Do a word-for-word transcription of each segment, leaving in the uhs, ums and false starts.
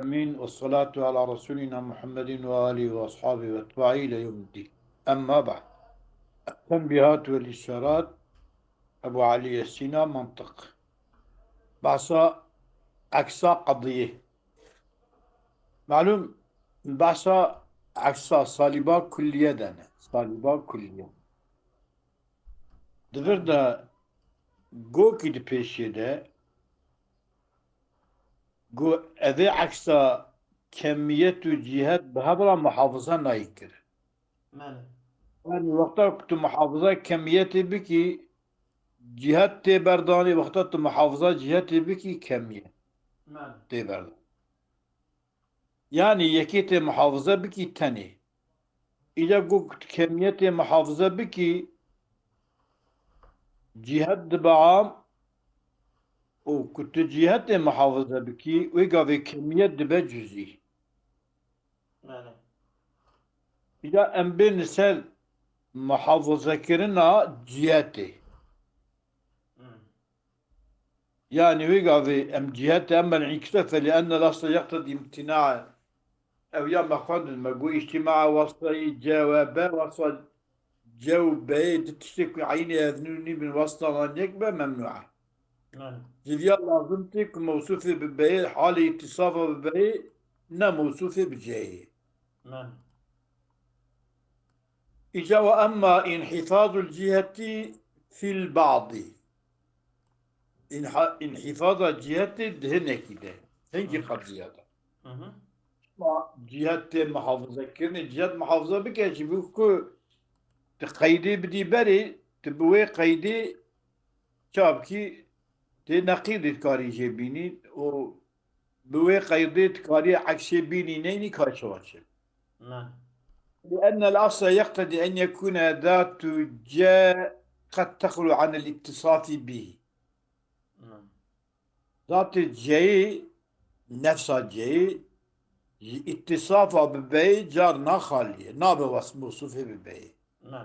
العالمين، والصلاة على رسولنا محمد وآله وأصحابه وأتباعه إلى يوم الدين. أما بعد. التنبيهات والإشارات، أبو علي السينا، منطق. Behsa eksa qediye. Malûm, behsa eksa salîba kulliye de ne. Salîba kulliye. Di vir de gokî di pêşê de, ku evê eksa kemiyet û cîhet bi hev re muhafize nayê kir. Belê. Yanî wexta ku tu muhafiza kemiyetê bikî, cîhet tê berdanê, wexta tu muhafiza cîhetê bikî, kemiyet Belê. tê berdan. Yanî yekê tê muhafize bikî tenê. Îca ku tu kemiyetê muhafize bikî, cîhet dibe am û ku tu cîhetê muhafize bikî, wê gavê kemiyet dibe cuzî. Belê. Îca em bên li ser muhafizekirina cîhetê. Hmm. Yanî wê gavê em cîhetê em ben înkişefe li enne lasla yeqtedî imtina. Ew ya me xwendin, me got îctîmaa wastayî C we B, wasta C û B'yê di tiştê ku eynê ev nû nîbin wasta wan yek be, memnû e. Belê. Ji viya lazim tê ku mewsûfê bi B'yê halê îtîsafa bi B'yê, ne mewsûfê bi C'yê. Belê. Îca we emma înhîfazul cîhetî fîl ba'dî. Înha-, înhîfaza cîhetê di hinekî de. Hingî Hı. qediya de. Hı hı. Ma cîhet tê muhafize kirinê, cîhet muhafize bike jî bi ku tu qeydê bidî berê, tu bi wê qeydê çavkî tê neqîdî dikarî jê bînî û bi wê qeydê dikarî eksê bînî neynî kay çawa çi. Ne. لأن الأصل يقتضي أن يكون ذات C قد تخلو عن الاتصاف به. Ne. Zatê C'yê, nefsa C'yê, ji îtîsafa bi B'yê car naxaliye, nabe wes-, mewsûfê bi B'yê. Ne.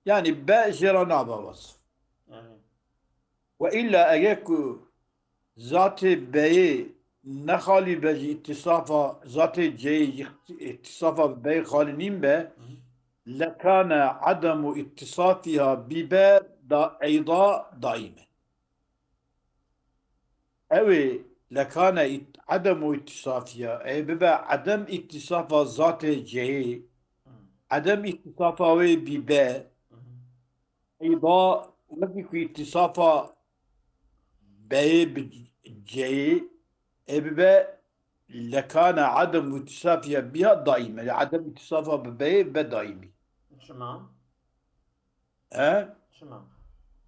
Yanî B jê re nabe wesf. Yanî. Ve îlla eger ku zatê B'yê nexalî be ji îtîsafa, zatê C'yê ji îtîsafa bi B'yê xalî nîn be, Hı hı. lekane edemu îtîsafiha bi B da eyda daîmen. Ew ê lekane ît-, edemu îtîsafiha, ê bibe edem îtîsafa zatê C'yê, Hı. edem îtîsafa wê bi B, Hı hı. Eyda wekî ku îtîsafa B'yê bi C'yê ê bibe lekane edem îtîsafiha biha daîme. Edem îtîsafa bi B'yê be daîmî. Çima? He? Çima?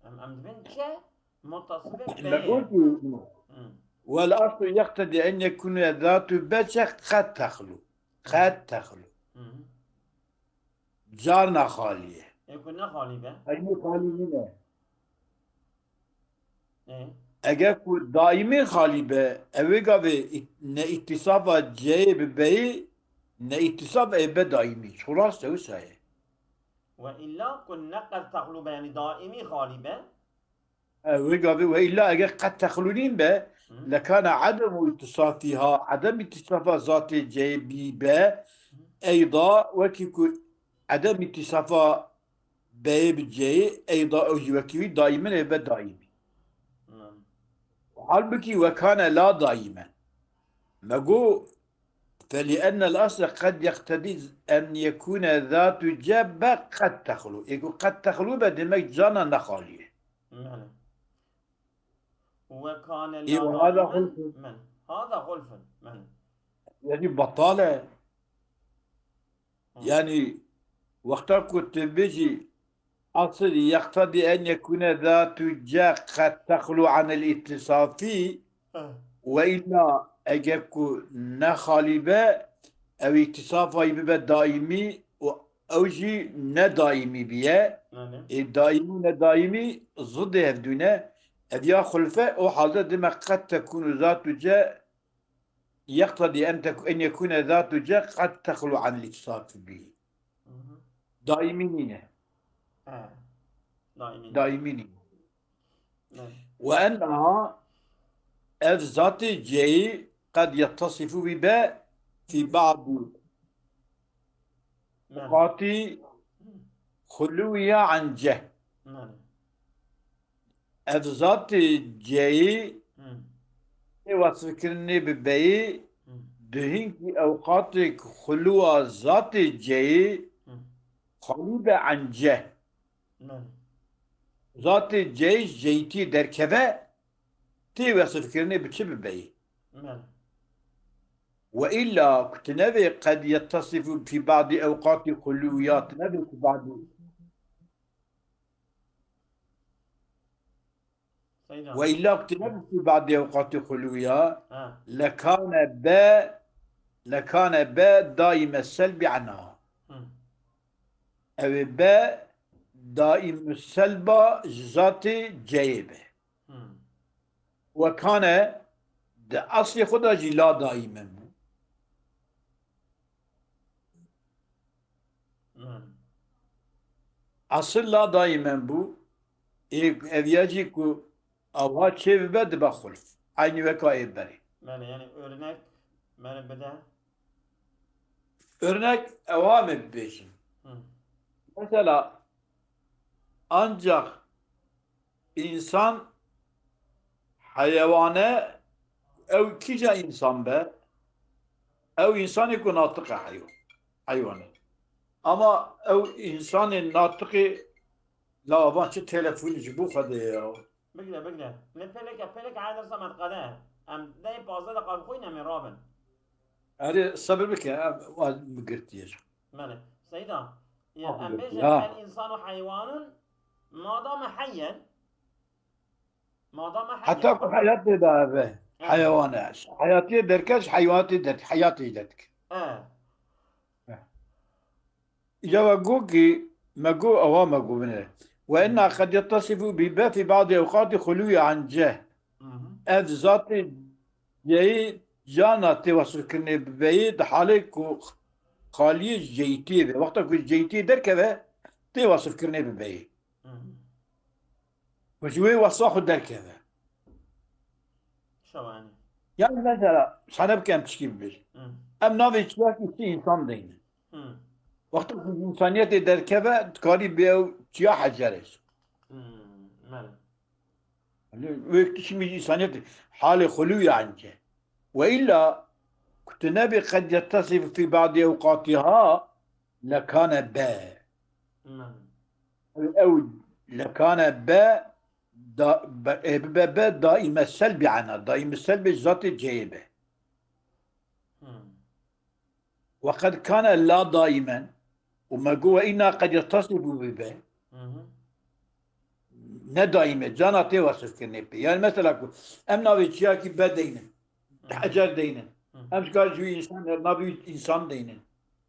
Em, em dibên çi? Mutasifê Me B'yê. gotî. Hı. Wel aslu yeqtedî en yekûne zatu B çi qed texlu. Qed texlu. Hı hı. Car naxalî ye. Ê ku nexalî be? Eynî xalî nîne. Ê? Eger ku daîmî xalî be, ew ê gavê ît-, ne îtîsafa C'yê bi B'yê, ne îtîsaf ê be daîmî. Çi rast e wisa ye. Ve îlla ku ne qed texlû be, yanî daîmî xalî be. E, wê gavê we îlla eger qed texlûnîn be, Hı. lekana edemu îtîsafiha, edem îtîsafa zatê C'yê bî be, Hı. eyda wekî ku edem îtîsafa B'yê bi C'yê, eyda ew jî wekî wî daîmin ê be daîmî. Hı. Halbukî wekane la daîmen. Me got, فلأن الأصل قد يقتضي أن يكون ذات C ب قد تخلو. Ê ku qed texlû be demek cana nexalî ye. Belê. Wekane Ê, la ve hada daîmen. Xulfun. Men. Hada xulfun. Men. Yanî betal e. Hı. Yanî wexta ku tu bêjî asıl yeqtedî en yekûne zatu C qed texlu anil îtîsafî Hı. ve îlla eger ku ne xalî be ew îtîsafa yî bibe daîmî û ew jî ne daîmî biye. Belê. Ê daîmî û ne daîmî zidê hevdû ne. Ev ya xulfe o halde dime qed tekûnu zatu C yeqtedî en tek-, en yekûne zatu C qed texlu anil îtîsafi bî. Hı hı. Daîmî nîne. He. Daîmî nîne. Daîmî nîne. Evet. Ve enneha ev zatê C'yî قد يتصف بباء في بعض نعم. أوقات خلوها عن جه. نعم. Ev zatê ceyê Hmm. ê wesfkirinê bi beyê Hmm. di hinkî ewqatê xuluwa zatê ceyê Hmm. xalî be an ceh. Belê. Zatê ceyê ji ceyîtiyê derkeve tê wesfkirinê bi çi bi beyê? Belê. Ve illa ku tu nevê qed yettesifu fî ba'dî ewqatî xulû ya tu nevê ku ba'dî Seyda. Ve illa ku tu nebî fî ba'dî ewqatî xulû ya Ha. lekane be lekane be daîme selbî ena. Hı. Ew ê be daîm selba ji zatê ceyê be. Hmm. Wekane di eslê xwe de jî la daîmen bû. Hmm. Esil la daîmen bû. Ê eviya jî ku ava çê bibe dibe xulf. Eynî weka ê berê. Belê, yani örnek, belê bide. Örnek ewa me bibêjin. Hı. Mesela ancak insan heyewane ew kîja insan be, ew insanê ku natiqe heywan, heywane. Ama ew insanê natiqê la avan çi telefonî ji bo Xwedê ye ya. Bigre, bigre. Lê peleke, peleke eya dersa me diqede. Em deh pazdeh deqa bixwîn em ê rabin. Erê, sebir bike, em, wan bigirtiye. Belê. Seyda, ya, em bêjin ya. El insanu heywanun, madame heyyen, madame heyyen. Heta ku heyatê de be, Evet. heyewan e. Heyatiyê derkez, heywanatê derk, heyatê derk. Evet. Îca ve got kî, me got, ewa me got bine. Ve inna qed yettesifu bi be fî ba'dî ewqatî xulûyî an ceh. Hı hı. Ev zatê ceyî cana tê wesifkirinê bi beyê di halê ku xaliyê ji ceyîtiyê be. Wexta ku ji ceyîtiyê derkeve, tê wesifkirinê bi beyê. Hı hı. Ku ji wê wesfa xwe derkeve. Şewanî. Yani mesela, sene bikem tişkî bibêjim. Hı. Em navê çiyakî çi însan deynin. Hı. Wexta ku ji însaniyetê derkeve, dikarî bê ew çiya hecer e. Hı, belê. Wê tişkî ji însaniyetê, halê xulû yani. Ve illa ku tu nebê qed yettesif fî ba'dî ewqatîha lekane be. Hı. Ew, ew lekane be, da, be, e, bibe be daîme selbî ena. Daîme selbê zatê ceyê be. Hı. Ve qed kane la daîmen. Û me got ve îna qed yettesifu bibe. Hı hı. Ne daîme, cana tê wesifkirinê pê. Yani mesela ku em navê çiyakî be deynin. Hı hı. Hecer deynin. Hı. Em dikarin ji wî însan, navê wî însan deynin.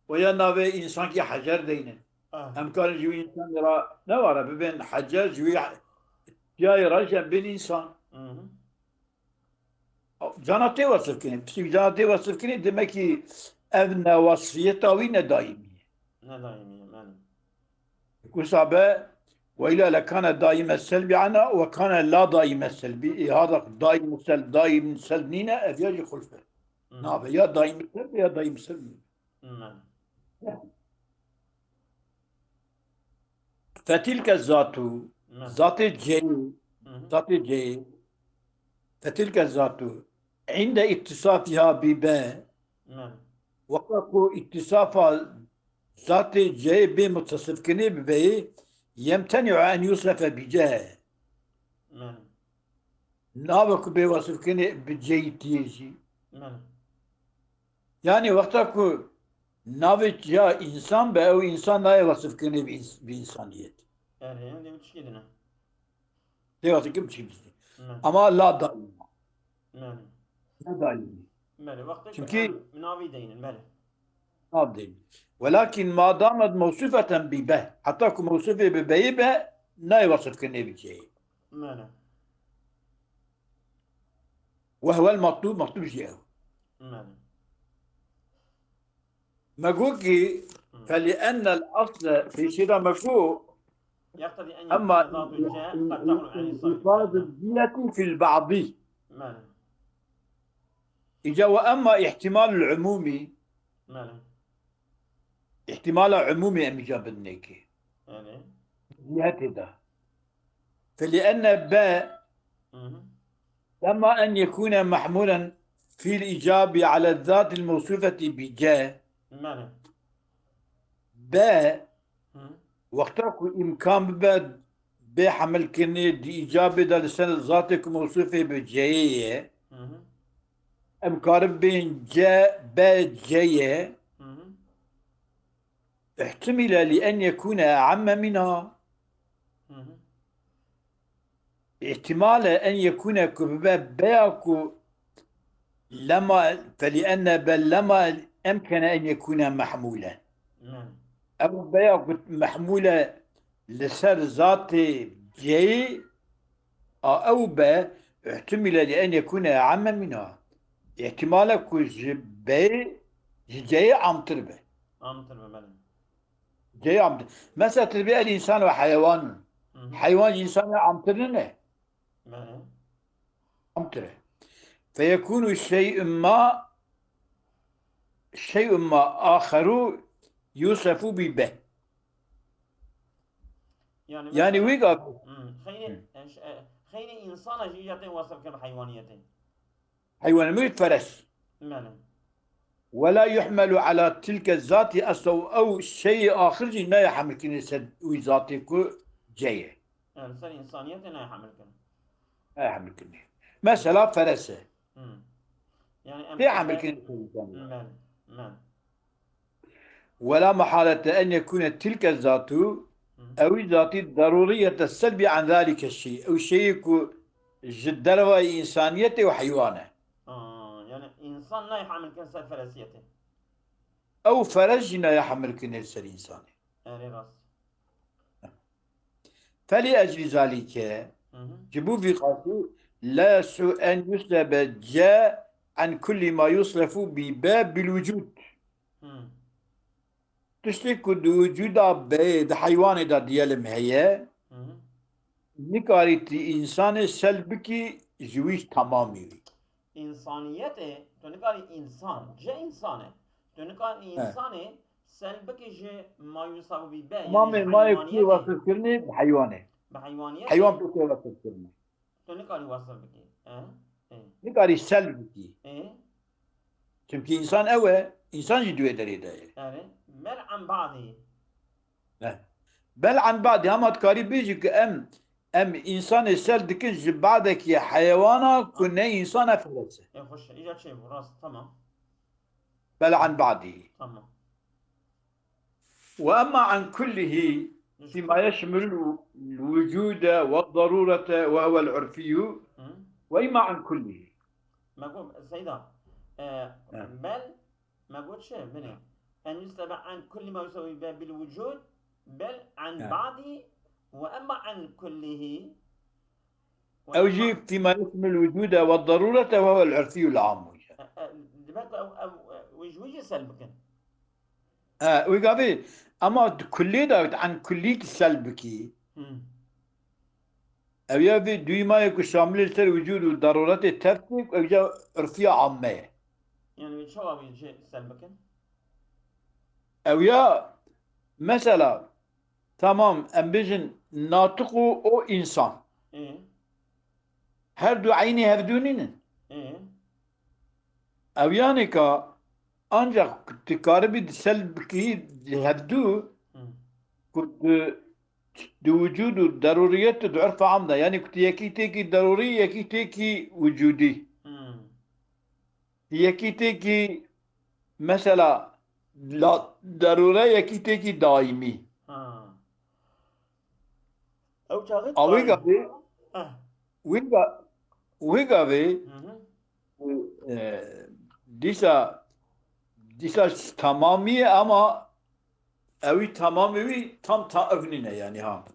Û ya navê însankî hecer deynin. Ah. Em karin ji wî însanê re ne were bibên hecer ji wî çiyayê re jî em bên însan. Hı hı. Cana tê wesifkirinê. Piştî cana tê wesifkirinê, demek ki ev newesfiyeta wî ne daîmî ye. Ne daîmî ye, belê. Kusa be, weyla lekane daîme selbî ana, we kane la daîme selbî. Ê hada daîme sel, daîm sel nîne, ev ya jî xulf e. Hı. Nabe ya daîme sel ya daîm sel nîne. Hı. Fetilke zatu, Hı. zatê ceyî, Hı hı. zatê ceyî. Fetilke zatu, inde ittisafiha bi be, Hı. wexta ku ittisafa zatê ceyê bê mutasifkirinê bibeyê, yemteni'u en yusefe bi ce. Hı. Nabe ku bê wasifkirinê bi ceyîtiyê jî. Hı. Yani wexta ku navê ya însan be, ew însan nayê wasifkirinê bi îns-, bi însaniyet. Yani, yani, tişkî dine. Tê wasifkirin tişkî dine. Hı. Ama la daîma. Hı. Ne daîmî. Belê, wextê ku Çünkü em navî deynin, belê. Nav deynin. Welakin ma damet mewsufeten bi be. Heta ku mewsufê bi beyî be, nayê wasifkirinê bi ceyî. Belê. Ve huvel matlub, matlub jî ew. Belê. Me got ki, Hı. فلأن الأصل pêşî de me got, يقتضي أن Emma يكون ضاد الجاء قد تغلب عليه الصرف. ifade ziyeti fil ba'dî. Belê. Îca we emma îhtimal umûmî, Belê. Îhtimala umûmî em îca bidinê ki. Belê. Cihetê de. Felienne be Hı hı. lema en yekûne mehmûlen fîl îcabî ala zat il mewsûfetî bi ce. Belê. Be Hı. wexta ku îmkan bibe bê hemilkirinê di îcabê de li ser zatê ku mewsûfê bi ceyê ye, Hı hı. em karibin ce be ceyê, Hı hı. ihtimîle li en yekûne e'emme mînha. Hı hı. Îhtimale en yekûne ku bibe beya ku lema felienne be lema emkene en yekûne mehmûle. Belê. Ew beya ku mehmûle li ser zatê ceyî a ew be ihtimîle li en yekûne e'emme mînha. Îhtimale ku ji beyê ji ceyê amtir be. Amtir be, belê. Ceyê amtir. Mesela tu dibê el însan ve heyewan. Hı hı. Heywan ji însanê amtir nine. Belê. Amtir e. Feyekûnu şey'un ma şey'un ma aheru yusefu bi be. Yani, Yani mesela- wî gavê Hı, xeyrê, e, ş- e, xeyrê insana jî ya tên wasif kim heywaniyetê. heywanê min feres. Belê. Wela yuhmelu ala tilke zati esla ew şeyê axir jî nayê hemilkirinê ser wî zatê ku ceyê. Yani ser insaniyetê ne hamil kin. Nayê hemilkirinê. Mesela feres e. Hı. Yani em Tê hemilkirinê ser însanê. Belê. Belê. Wela mehalete en yekûne tilke zatu Hı. ewî zatî darûriyete selbî an zalike şey. Ew şeyê ku ji dervayê însaniyetê û heywan e. Aa, yani insan nayê hamil kin ser feresiyetê. Ew feres jî nayê hemilkirinê ser însanê. Erê rast. Felî eclî zalîke, Hı hı. ji bo vî qasî, la yes'u en yuslebe ce an kullî ma yuslefu bi be bil wicûd. Hı. Tiştê ku di wicûda beyê, di heywanê de diyelim heye, Hı hı. nikarî tî însanê sel bikî ji wî tamamî wî. Însaniyetê, tu nikarî însan, ce însan e. Tu nikarî He. Însanê sel bikî ji ma yuslefu bi be, yani Tamamê ji mayê ku heywaniyetê. wesifkirinê bi heywanê. Bi heywaniyetê. Heywan pêkê wesifkirinê. Tu nikarî wasif bikî. E? E. Nikarî sel bikî. E? Çimkî însan ew e, însan jî di wê derê de ye. Erê. Bel an ba'dî. He. Bel an ba'dî, hema dikarî bêjî ku em, em însanê sel dikin ji badekî heyewana ku ne însan e feres e. E xweş, îca çêbû, rast, tamam. Bel an ba'dî. Tamam. Ve emma an kullihi fîma yeşmil wicûde ve darûrete ve huvel urfiyyu Hı? ve imma an kullihi. Me got, Seyda, e, Evet. Bel, me got çi? Binê. En yuslebe an kulli ma yuslebe be bil wucud, bel an Evet. ba'di ve emma an kullihi. Ve Ew emma- jî fîma yeşmil wicûde ve darûrete ve huvel urfiyyul amû. E, e, Demek ew, ew, e, wî ji wî jî sel bikin. E, wî gavê, ama di kullî de, an kullî ki sel bikî. Hı. Ew ya vê duymayê ku şamilê ser wicûd û darûretê tevtê, ew ya urfiya amme ye. Yani wî çawa wî jî sel bikin? Ew ya, mesela, tamam, em bêjin natiq û o însan. E, Her du eynî hevdû nînin. e, Ew yanî ka ancak tu karibî di sel bikî di hevdû hı. ku di, di wicûd û derûriyet û di urfa am de. Yanî ku tu yekî têkî derûrî, yekî têkî wicûdî. Hı. Yekî têkî mesela la derûre, yekî têkî daîmî. Ha. Ew çaxê A wî tarî. gavê, Ah. wî ga-, wî gavê, Hı hı. e, dîsa, dîsa tamamî ye ama ewî tamamî wî tam ta ev nîne yani ha.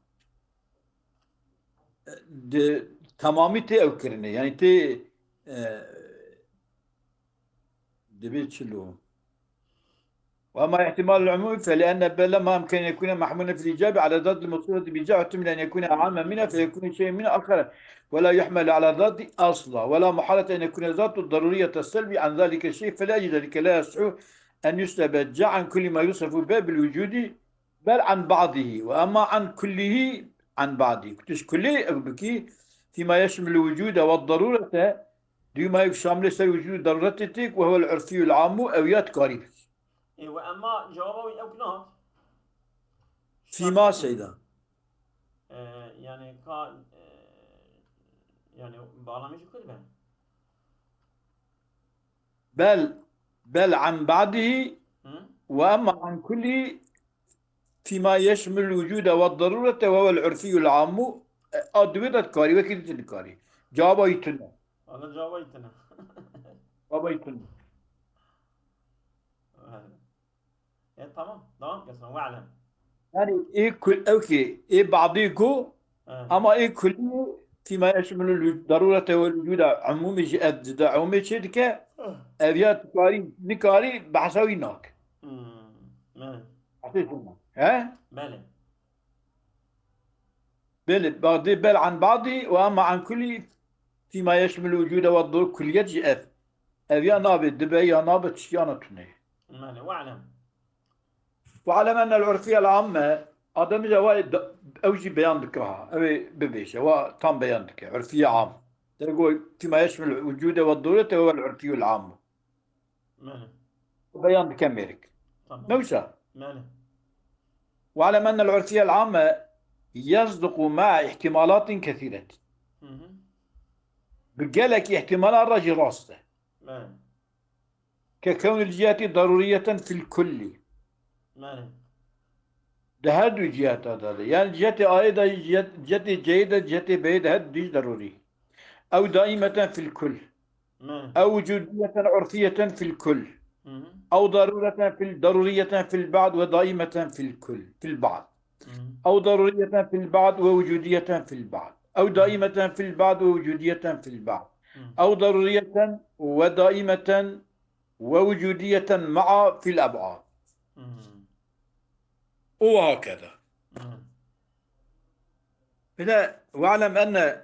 Di tamamî tê ew kirine. Yani tê, e, dibê çilo. وأما احتمال العموم فلأن بل ما أمكن أن يكون محمولا في الإجابة على ذات الموصوفة بجاء احتمل أن يكون أعم منها فيكون شيء منها آخر ولا يحمل على ذات أصلا ولا محالة أن يكون ذات الضرورية السلبي عن ذلك الشيء فلأجل ذلك لا يصح أن يسلب جاء عن كل ما يوصف به بالوجود بل عن بعضه وأما عن كله عن بعضه. Kutuş kulli ew bikî فيما يشمل الوجود والضرورة ديما يشمل سر وجود ضرورة تيك وهو العرفي العام أو يات قريب. E, ve emma cevaba wî ew kilat. فيما سيدا. E, yani ka e, yani bağlamayı kul be. بل بل عن بعضه Hı? وأما عن كله فيما يشمل الوجود والضرورة وهو العرفي العام. A dibê de dikarî, wekî din dikarî. Cevaba wî tune. Valla cevaba itine. Cevaba wî tune. E, tamam. Devam kesin. Ve'lem. Yani ê kul ew ki ê ba'dî ku Evet. ama ê kulî فيما يشمل الضرورة والوجود عمومî ji ev dide umê çê dike. Ev ya dikarî nikarî behsa wî nak. Hmm. Evet. Behsê çi nak? He? Belê. Belê, ba'dî bel an ba'dî ve ama an kulî فيما يشمل الوجود والضرورة kuliyet ji ev. Ev ya nabe dibe ya nabe tiştiyana tune. Belê. Ve'lem. واعلم أن العرفية العامة Adem ji wa ew jî beyan dike ha. Ew ê bibêje. Wa tam beyan dike. Urfiye am. Dergo فيما يشمل الوجود والضرورة وهو العرفي العام. Belê. Beyan dike mêrik. Tamam. Newşa. Belê. واعلم أن العرفية العامة يصدق مع احتمالات كثيرة. Hı hı. Bi gelek ihtimalan re jî rast e. Belê. ككون الجهة ضرورية في الكل. Belê. Di her du ciheta de de. Yani cihetê A'yê de, cihet, cihetê C'yê de, cihetê B'yê de her du derûrî. Ew daîmeten fil kul. Belê. Ew wicudiyeten urfiyeten fil kul. Hı hı. Ew darûreten fil, darûriyeten fil ba'd ve daîmeten fil kul. Fil ba'd. Hı hı. Ew darûriyeten fil ba'd ve wicudiyeten fil ba'd. Ew daîmeten fil ba'd ve wicudiyeten fil ba'd. Hı. Ew darûriyeten ve daîmeten ve wicudiyeten ma'a fil eb'ad. Hı. Û hakeza. Hı. Bir de ve'lem enne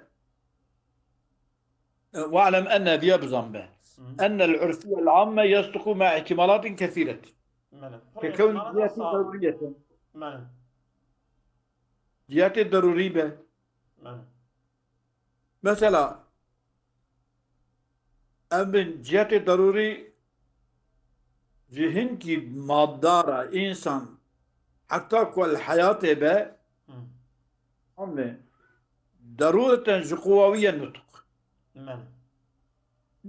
ve'lem enne diye bizan be. Hı. Ennel urfiyel amme yasduku ma ihtimalatin kesiret. Belê. Kekevn İhtimalat ciheti sağ- daruriyeten. Belê. Ciheti daruri be. Belê. Mesela, em bin cihetê darûrî ji hinkî madara însan heta ku el heyatê be, Hı. em bin darûreten ji quwa wî ye nutq. Belê.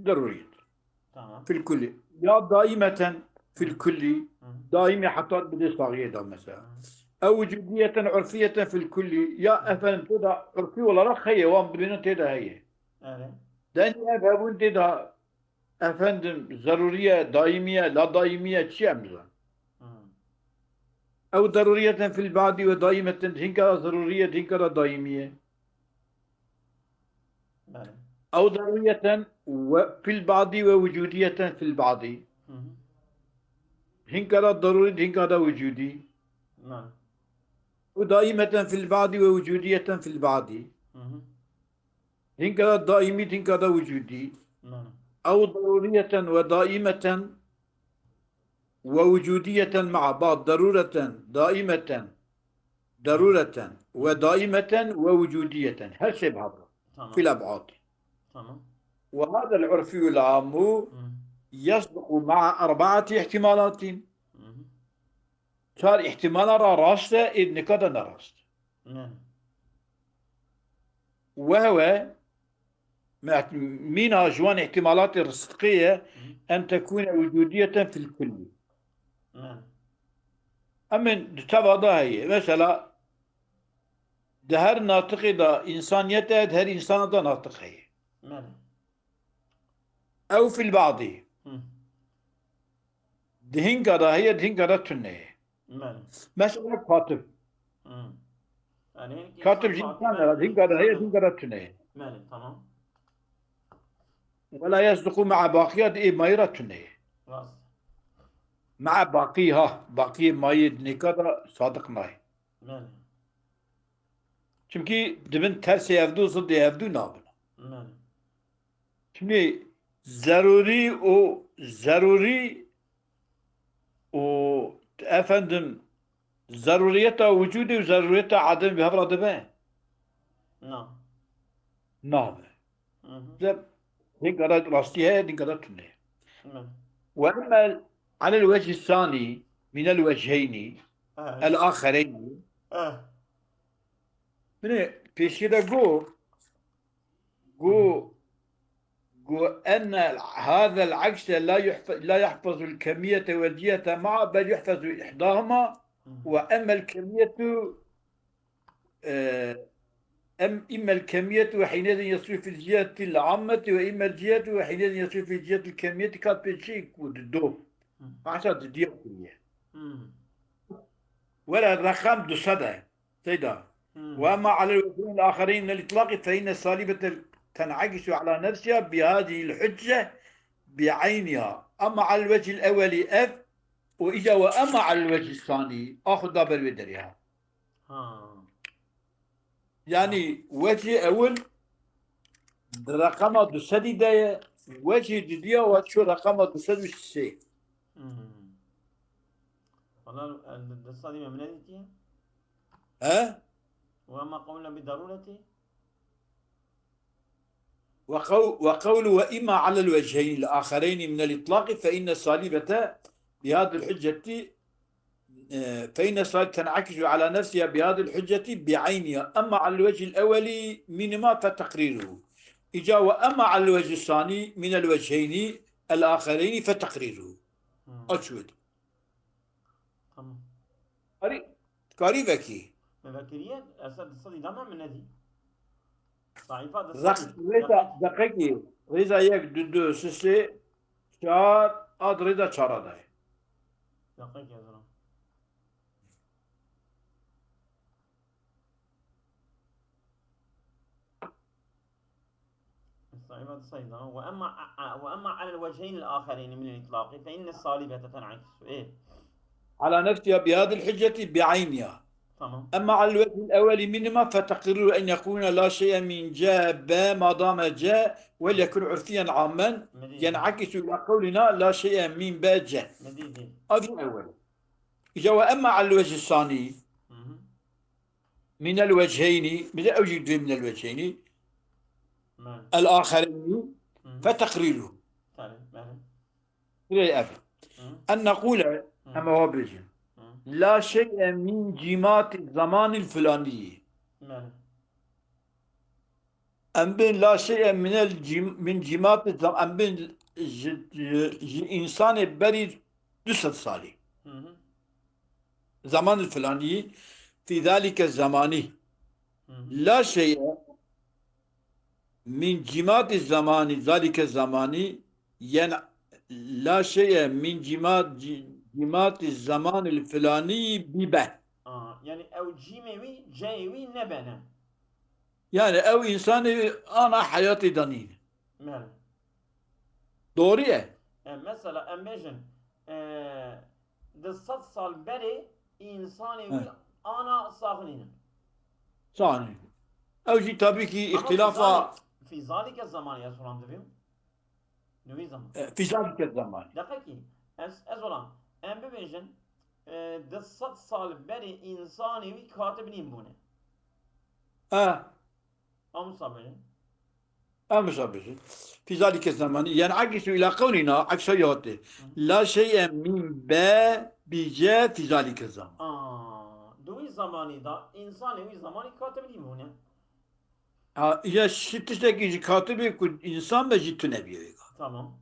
Darûrî. Tamam. Fil kulli. Ya daîmeten fil kulli. Hı. Daîmî heta bidê saxiyê de mesela. Hı. Ew wicudiyeten urfiyeten fil kulli. Ya efendim tê de urfî olarak heye, wan dibînin tê de heye. Evet. Denî ev hebûn tê de efendim zerûriye, daîmiye, la daîmiye çi em bizan. Hı. Ew darûriyeten fil ba'dî ve daîmeten hinka zerûriye, hinka da daîmiye. Belê. Ew darûriyeten ve fil ba'dî ve wicudiyeten fil ba'dî. Hı hı. Hinka da darûrî, hinka da wicudî. Belê. Ew daîmeten fil ba'dî ve wicudiyeten fil ba'dî. Hı hı. Hinka da daîmî, hinka da wicudî. Belê. Ew darûriyeten ve daîmeten ve wicudiyeten ma'a ba'd darûreten, daîmeten, darûreten ve daîmeten ve wicudiyeten. Her şey bi hev re. Tamam. Fil eb'ad. Tamam. Ve hadel urfiyul amu Hı. yasduku ma'a erba'ati ihtimalatin. Hı hı. Çar ihtimala ra rast e, ê nika de ne rast. Belê. Ve hewe, me-, mîna ji wan ihtimalatê rizqê ye, en tekûne wicudiyeten fil kulli. Belê. Em ên di teva de heye. Mesela, di her natiqê de însaniyet heye, di her însana de natiq heye. Belê. Ew fil ba'dî. Hı. Di hinka de heye, di hinka de tune ye. Belê. Mesela katib. Hı. Yani hinkî Katib insan ji katib însan e, re, di hinka de heye, di insan e. Hinka de tune ye. Belê, tamam. Ve la yasduku ma'a baqiyat ê mayî re tune ye. Rast. Mea baqî ha, baqiyê mayê di nêka de sadiq nayê. Belê. Çimkî dibin tersê hevdû, zidê hevdû nabin. Belê. Çimkî zerûrî û zerûrî û efendim zerûriyeta wicûdê û zerûriyeta edemê bi hev re dibe? Na. Nabe. Hı hı. Zeb-, dînka de rastî heye, dînka de tune ye. Hı. Ve emmel alel vecî sanî minel vecheyni Evet. el axereynî. Eh. Binê pêşî de got, got, got enne hazel akse la yuhfe-, la yahfazul kemiyete vel cihete ma'a bel yuhfazu ihdahuma Hı. ve emmel kemiyetu e, em immel kemiyetu ve hinezin yasû fil cihetil ammeti ve immel cihetu ve hinezin yasû fil cihetil kemiyeti kat pê çi ku di do. Hı. Bahsa di diya kiriye. Hı. Were reqem du sed e. Seyda. Hı. Ve emma alel vecihîn axerîn minel itlaqi fe inne salibete ten'akisu ala nefsiha bi hadihil hucce bi eyniha. Emma alel vecihil ewweli ev û îca ve emma alel vecihis sanî. Axu da ber wê derê ha. Ha. Yanî wecî ewil di reqema du sedî de ye, wecî didiya we çû reqema du sed û sê. Hmm. Valla, e, di, di sedî me min nedîtiye. He? Ve ma qewlna bi darureti. وقو-، وقول وإما على الوجهين الآخرين من الإطلاق فإن الصالبة بهذه الحجة، آه، فإن الصالبة تنعكس على نفسها بهذه الحجة بعينها، أما على الوجه الأول منهما فتقريره. إجا وأما على الوجه الثاني من الوجهين الآخرين فتقريره. Hmm. Açık. Tamam. Karî, karî vekî. Me vekiriye, ez di sedî dama min nedî. Sayfa di Req-, sedî. Rêza, deqekî, rêza yek, du, du, sê, sê, çar, ad rêza çara dayê. Deqekî ez ram. Sayfa di sedî dama. Ve emma, a, a, ve emma alel vecheyni l-axereyni minel itlaqi fe inne salibete ten'akisu. Ê. على نفسها بهذه الحجة بعينها. Tamam. أما على الوجه الأول منهما فتقرير أن يكون لا شيء من جا ب ما دام جا وليكن عرفيا عاما Min dî. ينعكس إلى قولنا لا شيء من ب جا. Min dî dî. هذه الأول. إجا وأما على الوجه الثاني Hı hı. من الوجهين، بده أوجد من الوجهين Belê. الآخرين Hı hı. فتقريره. Belê, belê. Şuraya ev. Hı. أن نقول Hı. Em eva bêjin. Hı. لا شيء من جمات الزمان الفلاني. Belê. Em bên لا شيء من الجم-، من جمات الزم-، em bên ji, ji, ji însanê berî du sed salî. Hı hı. زمان الفلاني في ذلك الزمان. Hı hı. لا شيء من جمات الزمان، ذلك الزمان، yen لا شيء من جمات، ج-، جمات الزمان الفلاني ببه. Aa, yani ew cîmê wî, ceyê wî nebene. Yani ew însanê ana heyatê de nîne. Belê. Doğru ye. E, mesela em bêjin, e, di sed sal berê însanê wî He. ana sax nînin. Sax nînin. Ew jî tabii ki Ama îxtilafa fî zalî-, fî zalîke zemanî ez xuram dibîm. Di wî zaman. E, fî zalîke zemanî. Deqekî, ez, ez xuram. Em bibêjin, e, di sed sal berê însanê wî katib nîn bûne. E. Em wisa bêjin. Em wisa bêjin. Fî zalîke zemanî. Yen'akisu îla qewlîna, eksa yatê. Hı. La şey'e min be bi ce fî zalîke zaman. Aa, di wî zamanî de, însanê wî zamanî katib nîbûne. Ha, ya şi tiştekî ji katibê ku însan be jî tune bîye wê. Tamam.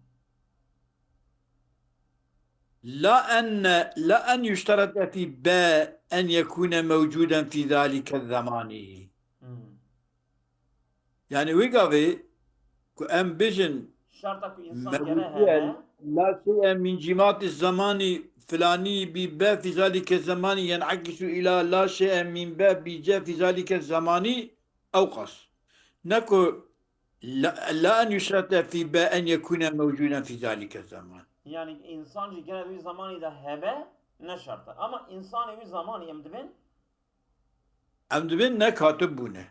La en, la en yuşterete fî be en yekûne mewcûden fî zalîke zemanî. Hmm. Yani wê gavê ku em bêjin Şerta ku însan gere mewcûdiye, hebe. La şey'e min cîmati zemanî filanî bî be fî zalîke zemanî yen'ekisu îla la şey'e min be bî ce fî zalîke zemanî ewqas. Ne ku la, la en yuşrete fî be en yekûne mewcûden fî zalîke zeman. Yani insan jî gene wî zamanî de hebe ne şert e. Ama insanê wî zamanî em dibin. Em dibin ne katib bûne.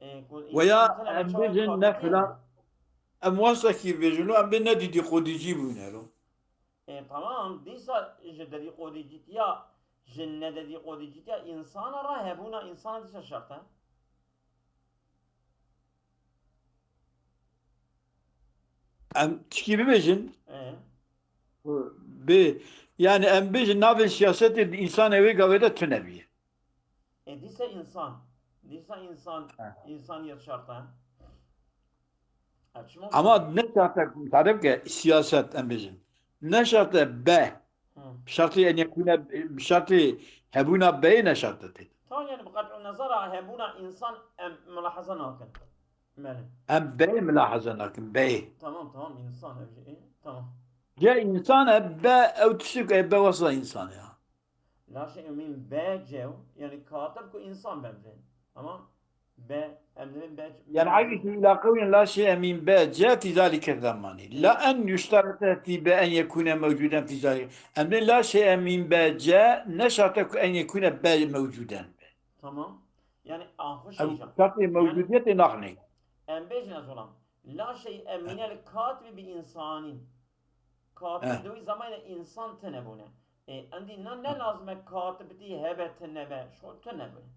E, ku Weya insan tine em çawa bêjin ne katibiyê filan. Em wasa kî bêjin lo em bê ne dîdîqodîcî bûne lo. E, tamam, dîsa ji dedîqodîcîtiya, ji nededîqodîcîtiya insana re hebûna insana dîsa şert e. Em çikî bibêjin? E, Bê, yani em bêjin navê siyasetê di însanê wê gavê de tune bîye. E, dîsa insan. Dîsa insan, insaniyet şert e. Ev çima Ama ne şart e, tarif ke siyaset em bêjin. Ne şart e be. Hı. Şartê en yekune, şartê hebûna beyê ne şart e tê. Tamam, yani bi qet'u nezara hebûna insan em mulahaza nakin. Mele. Em beyê milahaza nakin, beyê. Tamam, tamam, insan ev jî. E, tamam. Ce insan e be, ew tiştê ku e be wesa insan e ya. Laşê emîn be cew, yani katib ku insan be bidin. Ama be, em dibin be. Yani عكس إلى قول لا شيء من بيت جاء في ذلك الزمان. لا أن يشترط في بأن يكون موجودا في ذلك. Em dê la şey emin be ce ne şart e ku en yekune be mewcuden be. Tamam. Yani ahû Ew şey can. şartê mewcudiyetê naxne. Em bêjin ez olam. La şey emîne li katibî bi insanîn. Katib Eh. di wî zamanê insan tune bûne. E, endî na ne lazim e katibitî hebe tune be. Şo tune bûne.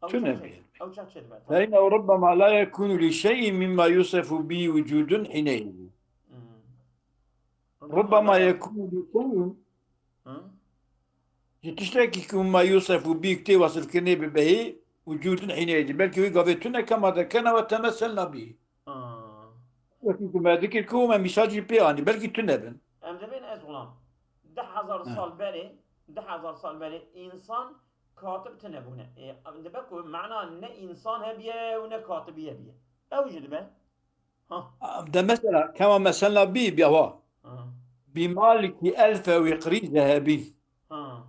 Ew Tune çax bûne. çê-, ew çax çêdibe. فإنه ربما لا يكون لشيء مما يوصف به وجود حينئذ. Hmm. ربما يكون لشيء Hı? Ji tiştekî ku ma yusefu bî tê wasifkirinê bi behî wicûdin hîneyê dî. Belkî wî gavê tune kema de kena we temeselna bî. Aa. Wekî ku me dikir ku me mîsal jî pê anî. Belkî tune bin. Em dibên ez xulam. Deh hezar He. sal berê, deh hezar sal berê însan katib tune bûne. E, em dibe ku mana ne însan hebiye û ne katibiye biye. Ew jî dibe. Ha. De mesela kema meselna bî, bî awa. Ha. Bi maliki elfe wiqrî zehebî. Ha.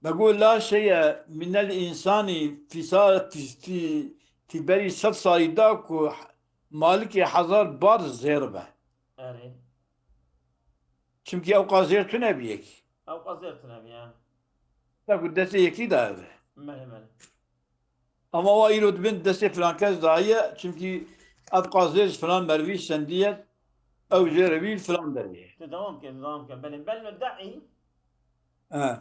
Me got la şeye minel însanî fîsa fîstî fîberî sed salî da ku malikê hezar bar zêr be. Erê. Çimkî ew qas zêr tune bi yekî. Ew qas zêr tune bi ya. Ta ku destê yekî da ev e. Mele mele. Ama wa îro dibin destê filan kes daye, çimkî ev qas zêr filan mervî sendiye, ew zêr evî filan derê. Tu devam ke, tu devam ke. Belê, bel neddaî. He.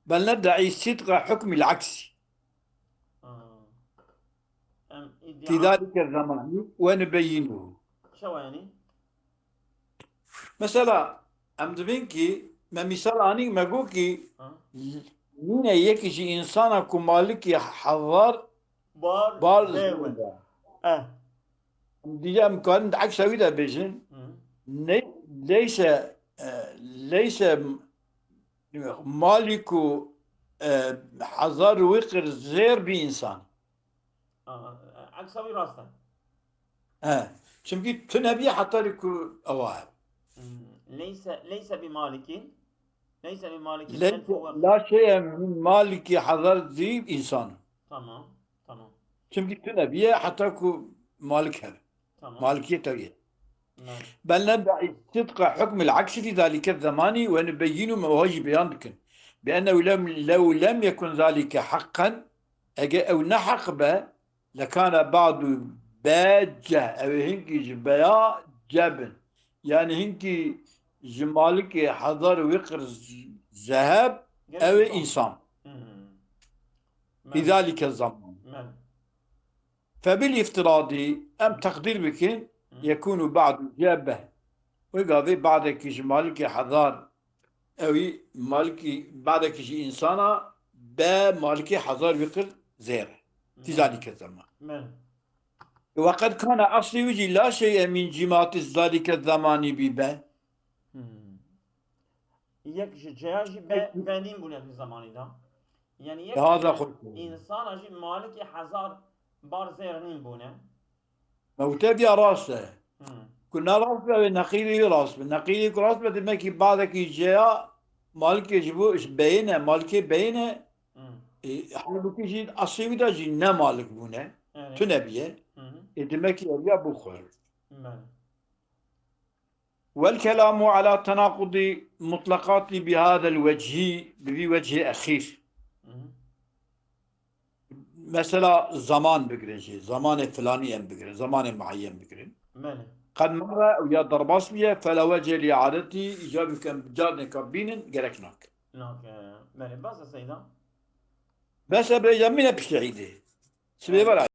Bel neddaî sidqa hukmil aksi. Aa. Em Fi iddia. zalike zamani ve nubeyyinuhu. Çawa yani? Mesela, em dibin ki, me misal anî, me got ki, Ha? nîne yekî ji însana ku malikî hezar Bar bar zêr zêr be. be. Eh. Dî em karin di eksa wî de bêjin, Hı. ne, leyse, e, leyse maliku, e, hezar wikir zêr bi însan. Aa, eksa wî rast e. He. Çimkî tu nebiye heta li ku ewa he. Hmm. Leyse, leyse bi malikin. Leyse bi malikin. Leyse, Elf huwa. La şeye min maliki hezar zî însan. Tamam, tamam. Çimkî tu nebiye heta ku malik hebe. Tamam. Malikiyê tewye. Malik. Bel neddaî sidqa hukmil aksi fî zalike zemanî ve nubeyyinuhu, me wiha jî beyan dikin. Bi ennehu lem, lew lem yekun zalike haqqan, ege ew ne heq be, lekane ba'du be ce, ew ê hinkî ji beya ce bin. Yani hinkî ji malikê hezar wikir z-, zeheb, Gene ew ê însan. Însan. Hmm. Fî zalike zaman. Malik. Febil îftiradî em teqdîr bikin, Hı. yekûnu ba'du ce be. Wê gavê badekî ji malikê hezar, ewî malikî, badekî ji însana be malikê hezar wî kir zêr. Fî Hı. zalike zaman. Malik. Ve qed kana eslî wî jî la şeye min cîmati zalike zamanî bî be. Hmm. Yek ji ceya jî be, benîn bûne di zamanî de. Yani yek Daha ji da xweş. Însana jî malikê hezar bar zêr nîn bûne. Mewtebiya rast e. Hmm. Ku ne rast be, wê neqîlî rast be. Neqîlî ku rast be, demek ki badekî ceya malikê ji bo ji beyîne, malikê beyîne, Hmm. e, halbûkî jî eslê wî de jî ne malik bûne. Evet. Tu nebiye. Hı hı. E, demek ki eviya bû xwe. Malik. والكلام على تناقض مطلقات بهذا الوجه، bi vî wechê exîr. Mesela zaman bigirin jî, zamanê filanî em bigirin, zamanê muayyen bigirin. Belê. Qed mara ew ya derbas bûye, fela wechê li iadetî, îcabî ku em carineka bînin, gerek nake. Nake. Belê, bas e Seyda. Bes e bêje mîne piştî îdê. Sibê vera.